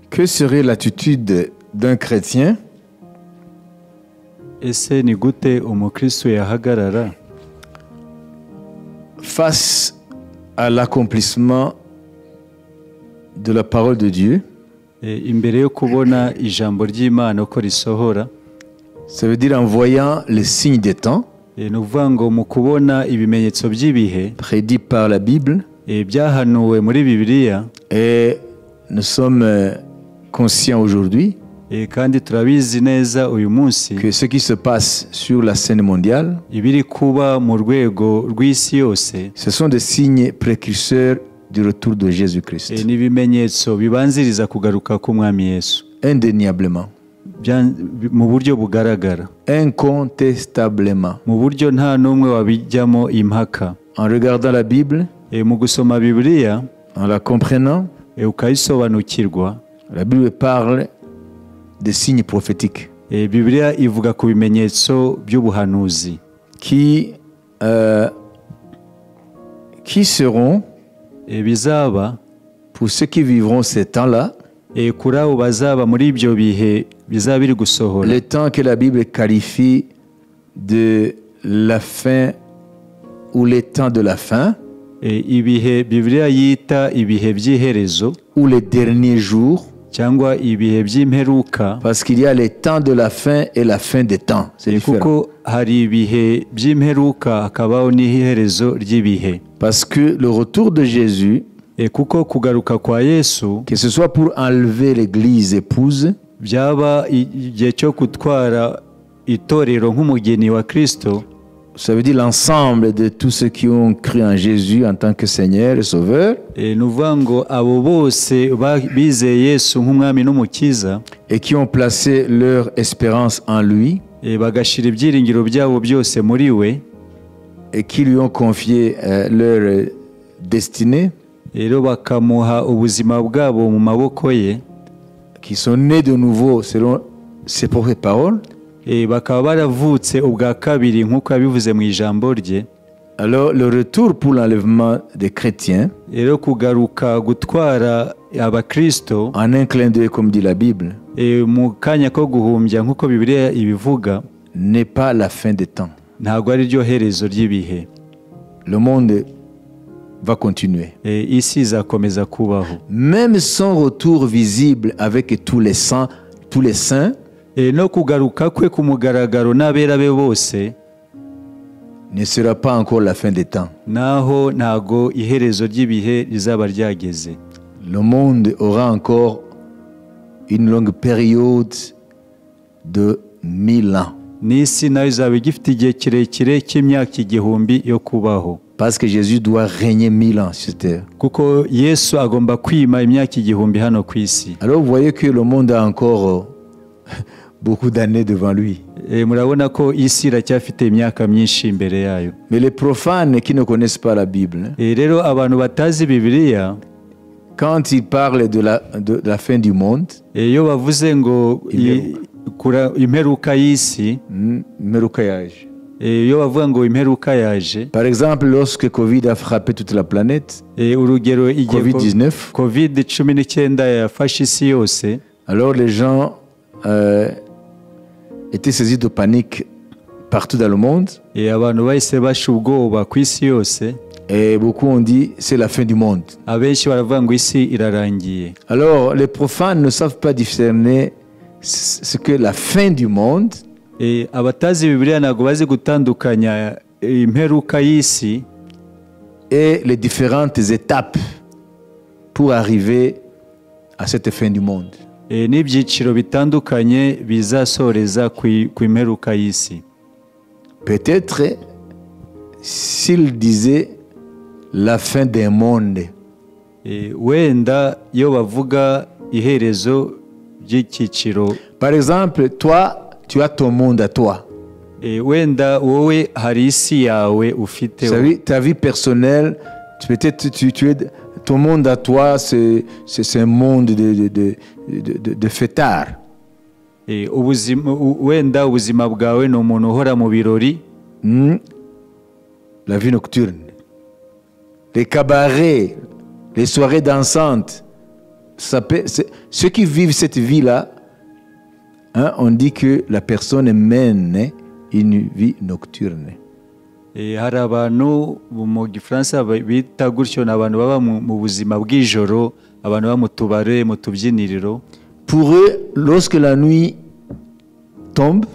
Que serait l'attitude d'un chrétien Ese ni gute umukristo yahagarara face à l'accomplissement de la parole de Dieu? Imbere yo kubona ijambo ry'Imana uko risohora? Ça veut dire en voyant les signes des temps Ni ukuvuga ngo mu kubona ibimenyetso by'ibihe prédits par la Bible, byahanuwe muri Bibiliya, et nous sommes conscients aujourd'hui kandi turabizi neza uyu munsi que ce qui se passe sur la scène mondiale, ibiri kuba mu rwego rw'isi yose, ce sont des signes précurseurs du retour de Jésus-Christ. Ni ibimenyetso bibanziriza kugaruka k'Umwami Yesu. Indéniablement. Mu buryo bugaragara. Incontestablement. Mu buryo nta n'umwe wabijyamo impaka. En regardant la Bible, Mu gusoma Bibiliya, en la comprenant, ukayisobanukirwa, la Bible parle des signes prophétiques Bibiliya ivuga ku bimenyetso by'ubuhanuzi qui seront bizaba pour ceux qui vivront ces temps-là, kuri abo bazaba muri ibyo bihe bizaba biri gusohora, le temps que la Bible qualifie de la fin ou les temps de la fin, ibihe Bibiliya yita ibihe by'iherezo ou les derniers jours, cyangwa ibihe by'imperuka, parce qu'il y a les temps de la fin et la fin des temps. C'est différent. Kuko hari ibihe by'imperuka hakabaho n'iherezo ry'ibihe. Parce que le retour de Jésus, Kuko kugaruka kwa Yesu, que ce soit pour enlever l'église épouse, byaba igihe cyo gutwara itorero nk'umugeni wa Kristo, ça veut dire l'ensemble de tous ceux qui ont cru en Jésus en tant que Seigneur et Sauveur, ni ukuvuga ngo abo bose bizeye Yesu nk'umwami n'umukiza, et qui ont placé leur espérance en lui, bagashyira ibyiringiro byabo byose muri we, et qui lui ont confié leur destinée, rero bakamuha ubuzima bwabo mu maboko ye, qui sont nés de nouveau selon ses propres paroles, bakaba baravutse ubwa kabiri nk'uko yabivuze mu ijambo rye. Alors le retour pour l'enlèvement des chrétiens, rero kugaruka gutwara abakristo, en un clin d'œil comme dit la Bible, mu kanya ko guhumbya nk'uko Bibiliya ibivuga, n'est pas la fin des temps. Ntabwo ari ryo herezo ry'ibihe. Le monde va continuer. Isi izakomeza kubaho. Même son retour visible avec tous les saints, tous les saints, No kugaruka kwe ku mugaragaro n'abera be bose, ne sera pas encore la fin des temps. Naho ntago iherezo ry'ibihe rizaba ryageze. Le monde aura encore une longue période de 1000 ans. N'isi nayo izaba igifite igihe kirekire cy'imyaka 1000 yo kubaho. Parce que Jésus doit régner 1000 ans sur terre. Kuko Yesu agomba kwima imyaka 1000 hano ku isi. Alors vous voyez que le monde a encore beaucoup d'années devant lui. Murabona ko isi iracyafite imyaka myinshi imbere yayo. Mais les profanes qui ne connaissent pas la Bible, Rero abantu batazi Bibiliya, quand ils parlent de la fin du monde, iyo bavuze ngo imperuka y'isi, imperuka yaje. Iyo bavuga ngo imperuka yaje, Par exemple, lorsque Covid a frappé toute la planète, urugero igihe Covid-19, Covid-19 yafashe isi yose, alors les gens étaient saisis de panique partout dans le monde. Abantu bahise basha ubwoba ku isi yose. Et beaucoup ont dit: c'est la fin du monde. Abenshi baravuga ngo isi irarangiye. Alors les profanes ne savent pas discerner ce que la fin du monde Abatazi Bibiliya ntabwo bazi gutandukanya imperuka y'isi et les différentes étapes pour arriver à cette fin du monde. N'ibyiciro bitandukanye bizasoreza ku imperuka y'isi. Peut-être s'ils disaient la fin d'un monde, Wenda iyo bavuga iherezo ry'icyiciro, Par exemple, toi, tu as ton monde à toi. Wenda wowe hari isi yawe ufite. Ta vie personnelle, peut-être ton monde à toi, c'est un monde de fêtards. Ubuzima wenda ubuzima bwawe ni umuntu uhora mu birori. La vie nocturne. Les cabarets, les soirées dansantes. Ceux qui vivent cette vie-là, hein, on dit que la personne mène une vie nocturne. Hari abantu mu Gifaransa bita gutyo, ni abantu baba mu buzima bw'ijoro, abantu baba mu tubare, mu tubyiniriro. Pour eux, lorsque la nuit tombe,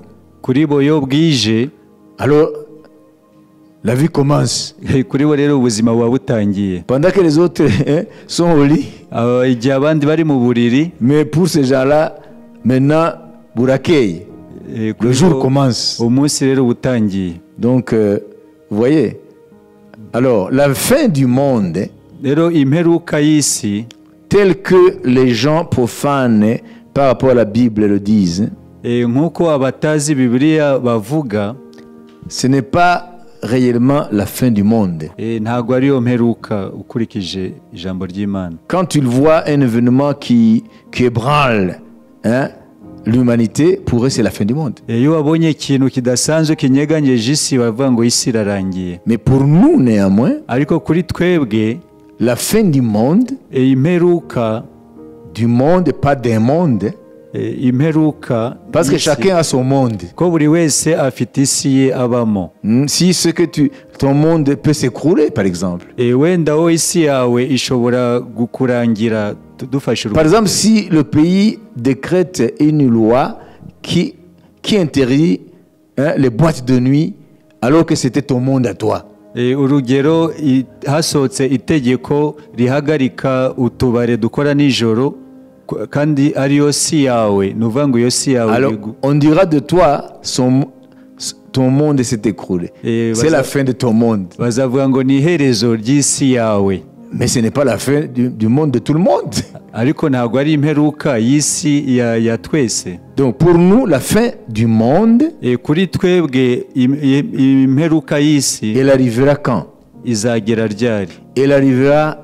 kuri bo iyo bwije, alors la vie commence. Kuri bo rero ubuzima buba butangiye. Pendant que les autres, hein, sont au lit, igihe abandi bari mu buriri, mais pour ces gens-là, maintenant, burakeye, le jour commence. Umunsi rero utangiye. Donc, vous voyez, alors la fin du monde, rero imperuka y'isi, telle que les gens profanes par rapport à la Bible le disent, nk'uko abatazi Bibiliya bavuga, ce n'est pas réellement la fin du monde. Ntabwo ariyo mperuka ukurikije ijambo ry'Imana. Quand tu vois un événement qui ébranle, hein, l'humanité, pour eux c'est la fin du monde. Iyo wabonye ikintu kidasanzwe kinyeganyeje isi, baravuga ngo isi irarangiye. Mais pour nous néanmoins, ariko kuri twebwe, la fin du monde, imperuka du monde, pas d'un monde, imperuka, parce que chacun a son monde. Ko buri wese afite isi ye abamo. Si ce que ton monde peut s'écrouler, par exemple. Wenda wowe isi yawe ishobora gukurangira, dufashe. Par exemple, si le pays décrète une loi qui interdit, hein, les boîtes de nuit, alors que c'était ton monde à toi. Urugero, hasohotse itegeko rihagarika utubare dukora nijoro, kandi ariyo si yawe, ni ukuvuga ngo iyo si yawe. Alors, on dira de toi, ton monde s'est écroulé. C'est la fin de ton monde. Bazavuga ngo ni iherezo ry'isi yawe. Mais ce n'est pas la fin du monde de tout le monde. Ariko ntabwo ari imperuka y'isi ya twese. Donc pour nous, la fin du monde, kuri twebwe imperuka y'isi, elle arrivera quand? Izagera ryari? Elle arrivera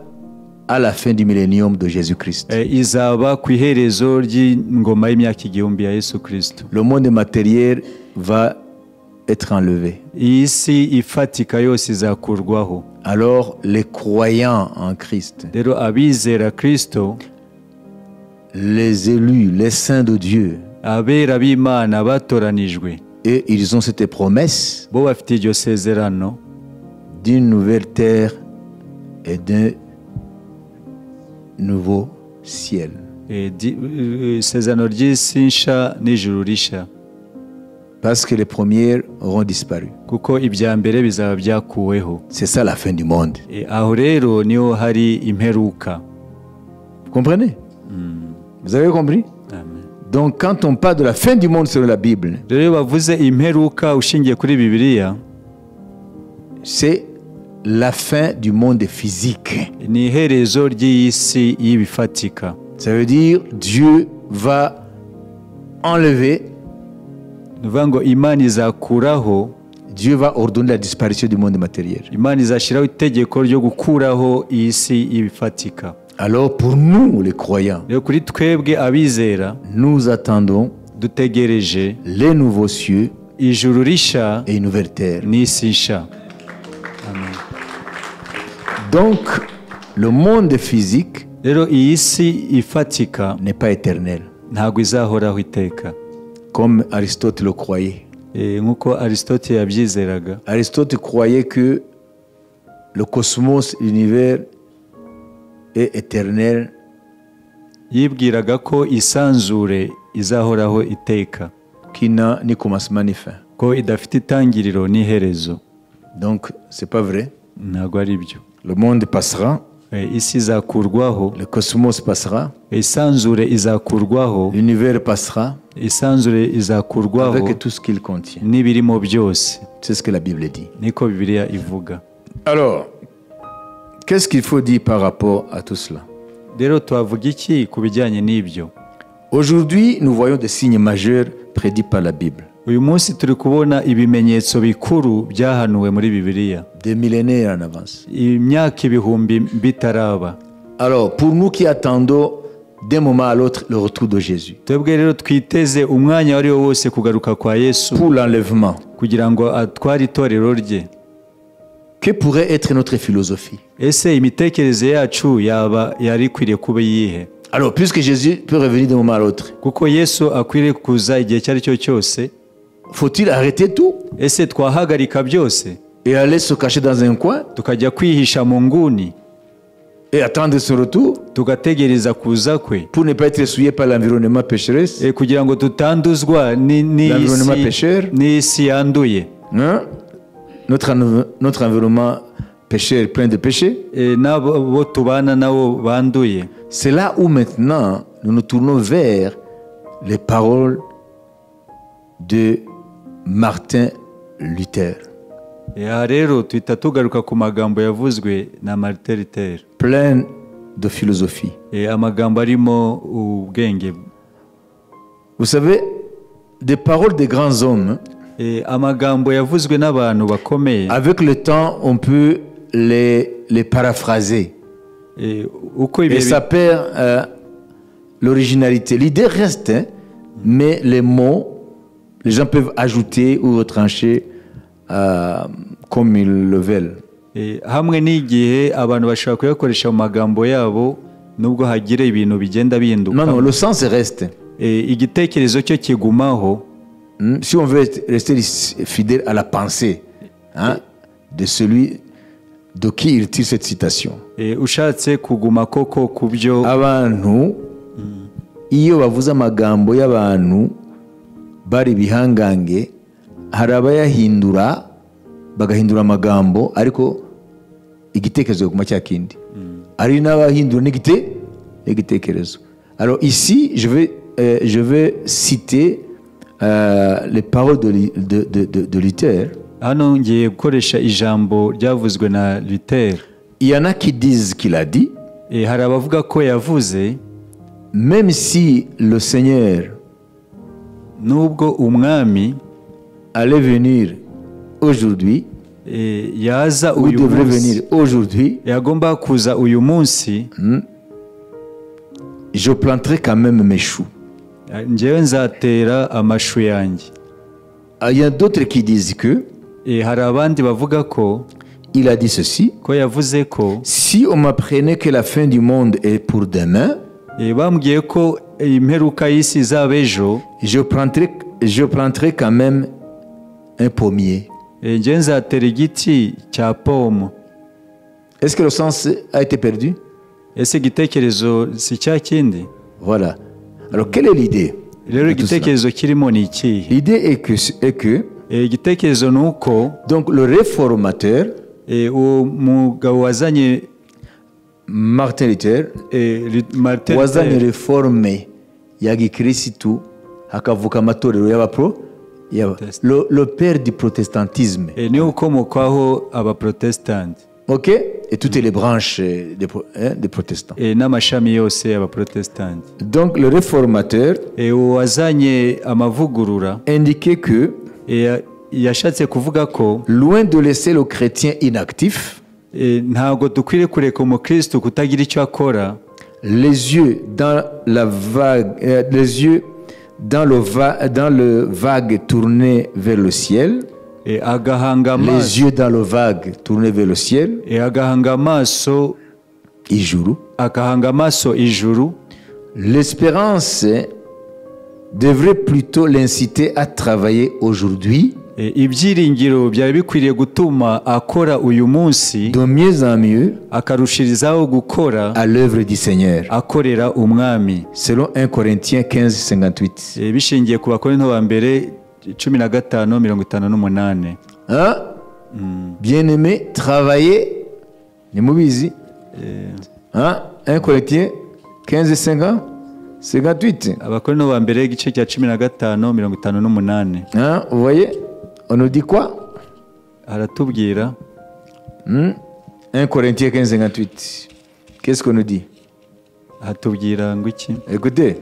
à la fin du millénium de Jésus-Christ. Izaba ku iherezo ry'ingoma y'imyaka igihumbi ya Yesu Kristo. Le monde matériel va être enlevé. Isi ifatika yose izakurwaho. Alors les croyants en Christ, rero abizera Kristo, les élus, les saints de Dieu, abera b'Imana batoranijwe, et ils ont cette promesse bo bafite iryo sezerano d'une nouvelle terre et d'un nouveau ciel. Isezerano ry'isi nsha n'ijuru rishya. Parce que les premières auront disparu. Kuko ibya mbere bizaba byakuweho. C'est ça la fin du monde. Aho rero niho hari imperuka. Vous comprenez? Vous avez compris? Amen. Donc quand on parle de la fin du monde selon la Bible, rero bavuze imperuka ushingiye kuri Bibiliya, c'est la fin du monde physique. Ni iherezo ry'isi y'ibifatika. Ça veut dire Dieu va enlever, Nuvuga ngo Imana izakuraho, Dieu va ordonner la disparition du monde matériel. Imana izashyiraho itegeko ryo gukuraho isi y'ibifatika. Alors pour nous les croyants, rero kuri twebwe abizera, nous attendons dutegereje les nouveaux cieux ijuru rishya et une nouvelle terre. N'isi nshya. Amen. Donc le monde physique rero iyi si ifatika n'est pas éternel. Ntabwo izahoraho iteka. Comme Aristote le croyait. Nk'uko Aristote yabyizeraga. Aristote croyait que le cosmos, l'univers est éternel. Yibwiraga ko isanzure izahoraho iteka. Qui n'a ni commencement ni fin. Ko idafite itangiriro n'iherezo. Donc c'est pas vrai. Ntabwo ari byo. Le monde passera. Isi izakurwaho. Le cosmos passera. Isanzure izakurwaho. L'univers passera. Isanzure izakurwaho. Avec tout ce qu'il contient. N'ibirimo byose. C'est ce que la Bible dit. Niko Bibiliya ivuga. Alors, qu'est-ce qu'il faut dire par rapport à tout cela? Rero twavuga iki ku bijyanye n'ibyo? Aujourd'hui, nous voyons des signes majeurs prédits par la Bible. Uyu munsi turi kubona ibimenyetso bikuru byahanuwe muri Bibiliya. Des millénaires en avance. Imyaka ibihumbi bitaraba. Alors, pour nous qui attendons d'un moment à l'autre le retour de Jésus. Twebwe rero twiteze umwanya wari wo wose kugaruka kwa Yesu. Pour l'enlèvement. Kugira ngo atware itorero rye. Que pourrait être notre philosophie? Ese imitekerereze yacu yaba yari ikwiriye kuba iyihe? Alors, puisque Jésus peut revenir d'un moment à l'autre, Kuko Yesu akwiriye kuza igihe icyo ari cyo cyose, faut-il arrêter tout ese twahagarika byose et aller se cacher dans un coin tukajya kwihisha mu nguni et attendre son retour tugategereza kuza kwe pour ne pas être souillé par l'environnement pécheresse, Kugira ngo tutanduzwa l'environnement pécheur, n'isi yanduye, hein? Notre environnement pécheur plein de péchés? N'abo bo tubana nabo banduye. C'est là où maintenant nous nous tournons vers les paroles de Martin Luther, Aha rero tuhita tugaruka ku magambo yavuzwe na Martin Luther, plein de philosophie. Amagambo arimo ubwenge. Vous savez, des paroles des grands hommes, Amagambo yavuzwe n'abantu bakomeye, avec le temps, on peut les paraphraser. Uko Et ibihe ça perd l'originalité. L'idée reste, hein, mais les mots, les gens peuvent ajouter ou retrancher comme ils le veulent. Hamwe n'igihe abantu bashobora kuyakoresha mu magambo yabo nubwo hagira ibintu bigenda bihinduka. Non, le sens reste. Igitekerezo cyo kigumaho. Si on veut rester fidèle à la pensée, hein, de celui de qui il tire cette citation. Ushatse kuguma koko ku byo Abantu iyo bavuze amagambo y'abantu bari bihangange, hari abayahindura bagahindura amagambo, ariko igitekerezo kiguma cya kindi. Hari n'abahindura n'igitekerezo. Alors ici, je vais citer les paroles de Luther. Hano ngiye gukoresha ijambo ryavuzwe na Luther. Il y en a qui disent qu'il a dit, Hari abavuga ko yavuze, même si le Seigneur nubwo umwami allait venir aujourd'hui, yaza ou uyu devrait munsi, venir aujourd'hui, yagomba kuza uyu munsi, je planterai quand même mes choux. Njyewe nzatera amashu yanjye. Ah, il y a d'autres qui disent que Hari abandi bavuga ko il a dit ceci: ko yavuze ko si on m'apprenait que la fin du monde est pour demain, bambwiye ko imperuka y'isi izaba ejo, je planterai quand même un pommier. Njyewe nzatera igiti cya pome. Est-ce que le sens a été perdu? Ese igitekerezo si cya kindi? Voilà. Alors, quelle est l'idée Rero de tout cela? Igitekerezo kirimo ni ikihe? L'idée est que Igitekerezo ni uko donc le réformateur, uwo mugabo wazanye Martin Luther, Martin wazanye Luther, réforme ya gikirisitu, hakavuka amatorero y'abapro le père du protestantisme, niwe ukomokwaho abaprotesitanti, ok, et toutes les branches hein, des protestants. N'amashami yose y'abaprotesitanti. Donc le réformateur Uwo wazanye amavugurura indiquait que yashatse kuvuga ko loin de laisser le chrétien inactif, ntabwo dukwiriye kureka umukristo kutagira icyo akora, les yeux dans la vague, les yeux dans le vague tourné vers le ciel, agahanga amaso les yeux dans le vague tournés vers le ciel, agahanga amaso ijuru, agahanga amaso ijuru, l'espérance devrait plutôt l'inciter à travailler aujourd'hui Ibyiringiro byari bikwiriye gutuma akora uyu munsi de mieux en mieux akarushirizaho gukora à l'œuvre du Seigneur. Akorera umwami. Selon 1 Corinthiens 15, 58. Bishingiye ku Bakorinto ba mbere 15:58. Hein? Bien-aimé, travaillez. Nimubizi. Hein? 1 Corinthiens 15, 50, 58. Abakorinto ba mbere igice cya 15:58. Hein? Vous voyez? On nous dit quoi? Aratubwira 1 Corinthiens 15, 58. Qu'est-ce qu'on nous dit? Atubwira ngo iki? Écoutez,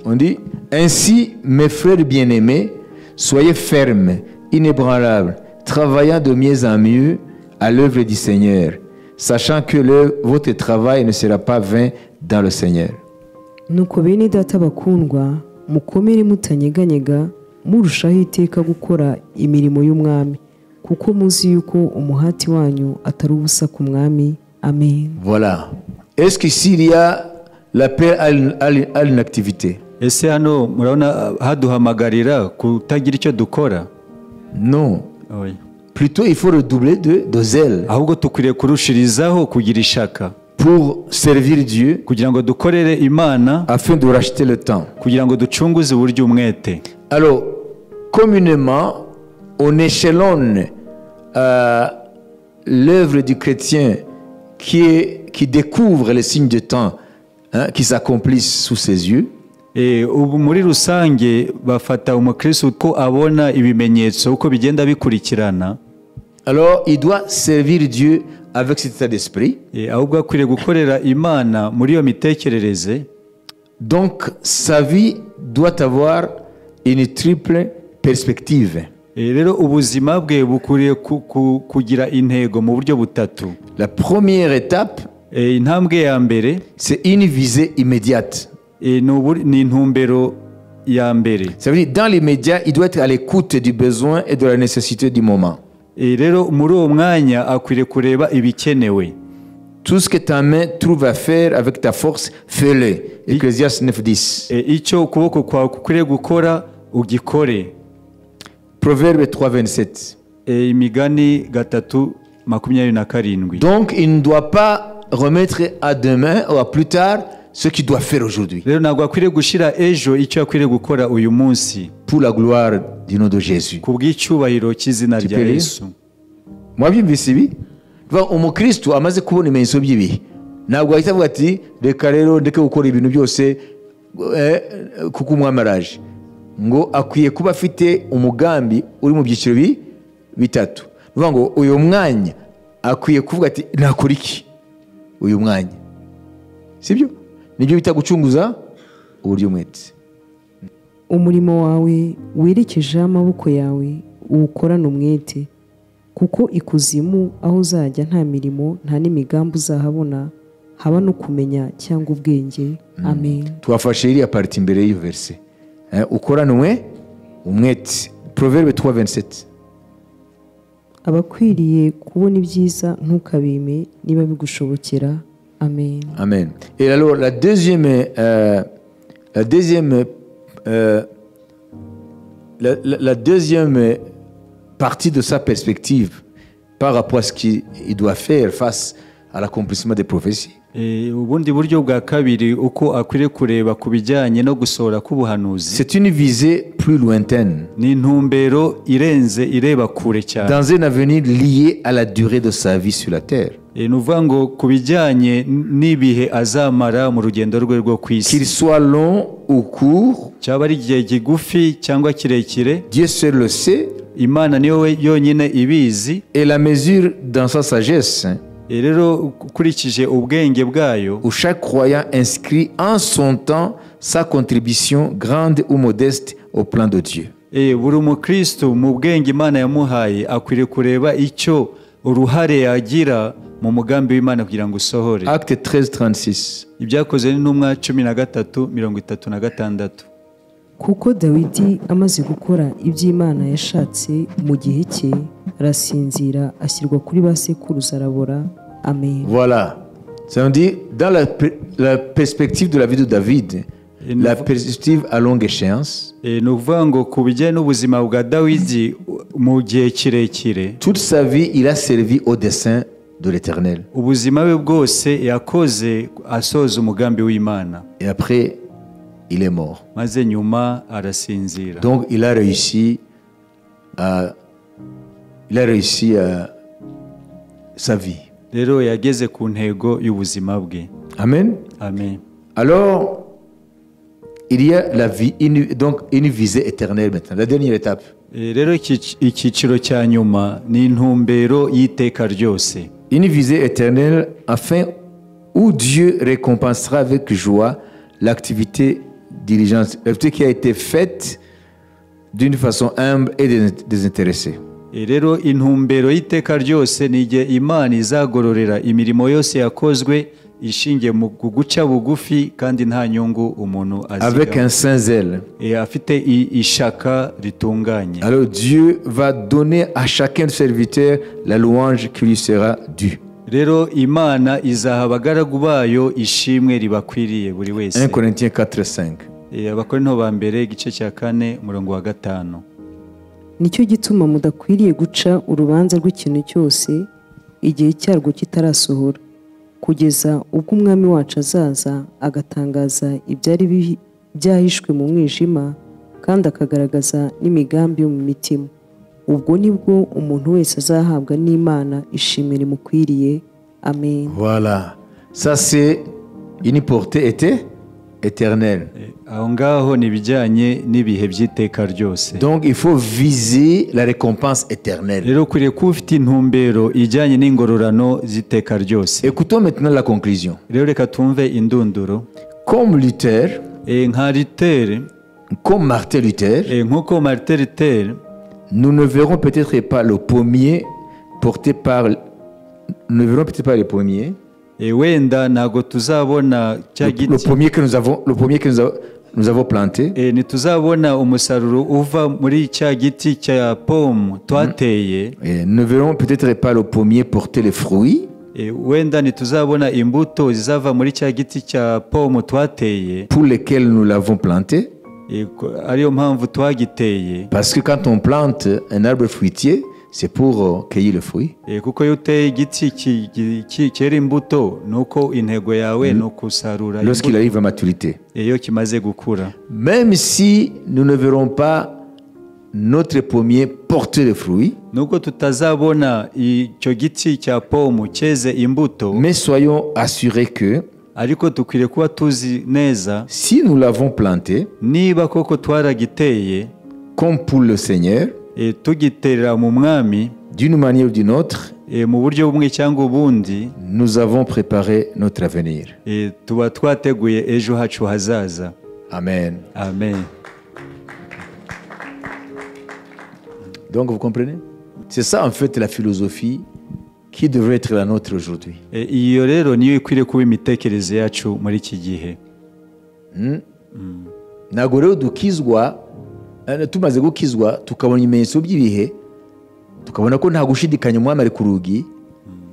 on dit: Ainsi, mes frères bien-aimés, soyez fermes, inébranlables, travaillant de mieux en mieux à l'œuvre du Seigneur, sachant que votre travail ne sera pas vain dans le Seigneur. Nuko bene data bakundwa, mukomere mutanyeganyega, murushaho iteka gukora imirimo y'umwami, kuko muzi yuko umuhati wanyu atari ubusa ku mwami. Amen. Voilà. Est-ce qu'ici il y a l'appel à l'inactivité? Ese hano murabona haduhamagarira kutagira icyo dukora? Non. Oya. Plutôt, il faut redoubler de zèle Ahubwo dukwiriye kurushirizaho kugira ishaka pour servir Dieu kugira ngo dukorere Imana afin de racheter le temps. Kugira ngo ducunguze uburyo umwete. Alors, communément, on échelonne l'œuvre du chrétien qui découvre les signes de temps, hein, qui s'accomplissent sous ses yeux. Eh, ubu muri rusange bafata umukristo ko abona ibimenyetso uko bigenda bikurikirana. Alors, il doit servir Dieu avec cet état d'esprit. Eh, ahubwo akwiriye gukorera Imana muri iyo mitekerereze. Donc, sa vie doit avoir une triple perspective. Eh, rero ubuzima bwe bukwiriye kugira intego mu buryo butatu. La première étape, Eh, intambwe ya mbere, c'est une visée immédiate. Eh, ni intumbero ya mbere. Ça veut dire, dans l'immédiat, il doit être à l'écoute du besoin et de la nécessité du moment. Eh, rero muri uwo mwanya akwiriye kureba ibikenewe. Tout ce que ta main trouve à faire avec ta force, fais-le. Ecclésiaste 9, 10. Eh, icyo ukuboko kwawe kukwiriye gukora ugikore. Proverbe 3, 27. Eh, Imigani 3:27. Donc, il ne doit pas remettre à demain ou à plus tard ce qu'il doit faire aujourd'hui. Rero ntabwo akwiriye gushyira ejo icyo akwiriye gukora uyu munsi. Pour la gloire du nom de Jésus. Ku bw'icyubahiro cy'izina rya Tu peux lire? Yesu. Mwabyumvise ibi? Vuga, umukristo amaze kubona ibimenyetso by'ibihe ntabwo ahita avuga ati reka rero ndeke gukora ibintu byose kuko umwami araje, ngo akwiye kuba afite umugambi uri mu byiciro bitatu. Ni ukuvuga ngo uyu mwanya akwiye kuvuga ati nakora iki uyu mwanya, sibyo? Nibyo bita gucunguza uburyo umwete. Umurimo wawe werekejeho amaboko yawe uwukorane umwete, kuko ikuzimu aho uzajya nta mirimo nta n'imigambi uzahabona, haba no kumenya cyangwa ubwenge. Amen. Twafashe iriya partie imbere y'iyo verset. Eh, ukoranwe umwete. Proverbe 3:27. Abakwiriye kubona ibyiza ntukabime niba bigushobokera. Amen. Amen. Et alors la deuxième partie de sa perspective par rapport à ce qu'il doit faire face à l'accomplissement des prophéties, Eh, ubundi buryo bwa kabiri uko akwiriye kureba ku bijyanye no gusohora k'ubuhanuzi, c'est une visée plus lointaine, ni intumbero irenze ireba kure cyane, dans un avenir lié à la durée de sa vie sur la terre. Eh, ni ukuvuga ngo ku bijyanye n'ibihe azamara mu rugendo rwe rwo ku isi, Qu'il soit long ou court, cyaba ari igihe kigufi cyangwa kirekire, Dieu seul le sait Imana niyo we yonyine ibizi, et la mesure dans sa sagesse, Eh, rero ukurikije ubwenge bwayo, où chaque croyant inscrit en son temps sa contribution, grande ou modeste, au plan de Dieu. Eh, buri mukristo mu bwenge Imana yamuhaye akwiriye kureba icyo uruhare yagira mu mugambi w'Imana kugira ngo usohore. Acte 13, 36. Ibyakozwe n'Intumwa 13:36. Kuko Dawidi amaze gukora iby'Imana yashatse mu gihe cye, arasinzira ashyirwa kuri ba sekuruza arabora. Amen. Voilà. Ça veut dire, dans la perspective de la vie de David, Et la perspective à longue échéance, Eh, ni ukuvuga ngo ku bijyanye n'ubuzima bwa Dawidi mu gihe kirekire, toute sa vie, il a servi au dessein de l'Éternel. Ubuzima bwe bwose yakoze asoza umugambi w'Imana. Et après, il est mort. Maze nyuma arasinzira. Donc, il a réussi à sa vie. Rero yageze ku ntego y'ubuzima bwe. Amen. Amen. Alors, il y a la vie, donc une visée éternelle maintenant, la dernière étape. Eh, rero icyiciro cya nyuma ni intumbero y'iteka ryose. Une visée éternelle afin où Dieu récompensera avec joie l'activité diligente, l'activité qui a été faite d'une façon humble et désintéressée. Eh, rero intumbero y'iteka ryose ni igihe Imana izagororera imirimo yose yakozwe ishingiye mu guca bugufi kandi nta nyungu umuntu Avec azigama. Un saint zèle. Eh, afite ishaka ritunganye. Alors Dieu va donner à chacun de serviteur la louange qui lui sera due. Rero Imana izaha abagaragu bayo ishimwe ribakwiriye buri wese. 1 Corinthiens 4, 5. Abakorinto ba mbere igice cya 4 umurongo wa 5. Nicyo gituma mudakwiriye guca urubanza rw'ikintu cyose igihe cyarwo kitarasohora, kugeza ubwo umwami wacu azaza agatangaza ibyari byahishwe mu mwijima kandi akagaragaza n'imigambi yo mu mitima. Ubwo nibwo umuntu wese azahabwa n'Imana ishimwe rimukwiriye. Amen. Voilà. Ça c'est une portée éternelle. Aho ngaho ni ibijyanye n'ibihe by'iteka ryose. Donc il faut viser la récompense éternelle. Rero ukwiriye kuba ufite intumbero ijyanye n'ingororano z'iteka ryose. Écoutons maintenant la conclusion. Rero reka tumve indunduro. Comme Luther, nka Luther, comme Martin Luther, nk'uko Martin Luther, nous ne verrons peut-être pas le pommier porté par, nous ne verrons peut-être pas les pommiers. Wenda ntago tuzabona cya giti, le pommier que nous avons, le pommier que nous avons planté. Ntituzabona umusaruro uva muri cya giti cya pomme twateye. Nous ne verrons peut-être pas le pommier porter les fruits. Wenda ntituzabona imbuto zizava muri cya giti cya pomme twateye. Pour lesquelles nous l'avons planté. Ariyo mpamvu twagiteye. Parce que quand on plante un arbre fruitier, c'est pour cueillir le fruit. Kuko iyo uteye igiti cyera imbuto nuko intego yawe ni ukusarura. Lorsqu'il arrive à maturité. Iyo kimaze gukura. Même si nous ne verrons pas notre pommier porter le fruit. Nubwo tutazabona icyo giti cya pomme cyeze imbuto. Mais soyons assurés que ariko dukwiriye kuba tuzi neza, si nous l'avons planté, niba koko twaragiteye, comme pour le Seigneur, tugiterera mu mwami, d'une manière ou d'une autre, mu buryo bumwe cyangwa ubundi, nous avons préparé notre avenir. Tuba twateguye ejo hacu hazaza. Amen. Amen. Donc vous comprenez? C'est ça en fait la philosophie qui devrait être la nôtre aujourd'hui. Iyo rero niyo ikwiriye kuba imitekerereze yacu muri iki gihe. Ntabwo rero dukizwa, tumaze gukizwa tukabona ibimenyetso by'ibihe, tukabona ko nta gushidikanya umwami ari ku rugi,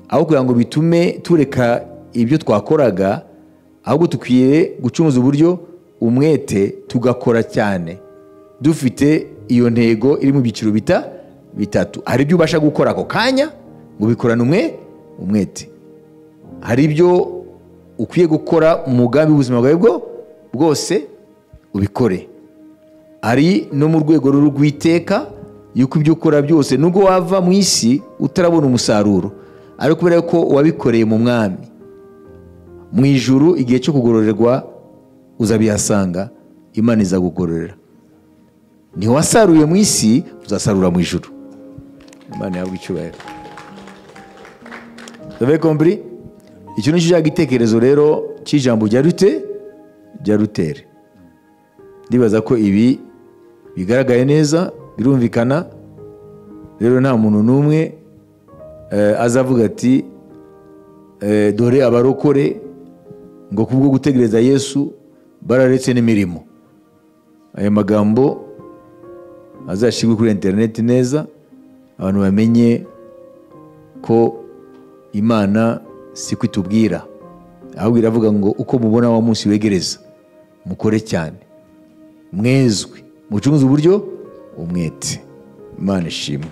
aho kugira ngo bitume tureka ibyo twakoraga, ahubwo dukwiye gucunguza uburyo umwete tugakora cyane dufite iyo ntego iri mu byiciro bitatu. Hari ibyo ubasha gukora ako kanya ngo bikorane umwete, hari ibyo ukwiye gukora mu mugambi w'ubuzima bwawe bwose ubikore, ari no mu rwego rw'iteka yuko ibyo ukora byose nubwo wava mu isi utarabona umusaruro, ariko kubera ko wabikoreye mu mwami mu ijuru, igihe cyo kugororerwa uzabihasanga, Imana izagugororera. Ntiwasaruye mu isi, uzasarura mu ijuru. Imana yahabwe icyubahiro. Vous avez compris? Icyo ni cyo gitekerezo rero cy'ijambo rya Luther. Ndibaza ko ibi bigaragaye neza, birumvikana. Rero nta muntu n'umwe azavuga ati dore abarokore ngo kubwo gutegereza Yesu bararetse n'imirimo. Aya magambo azashyirwe kuri internet neza, abantu bamenye ko Imana si kwitubwira, ahubwo iravuga ngo uko mubona wa munsi wegereza mukore cyane, mwezwe, mucunguze uburyo umwete. Imana ishimwe.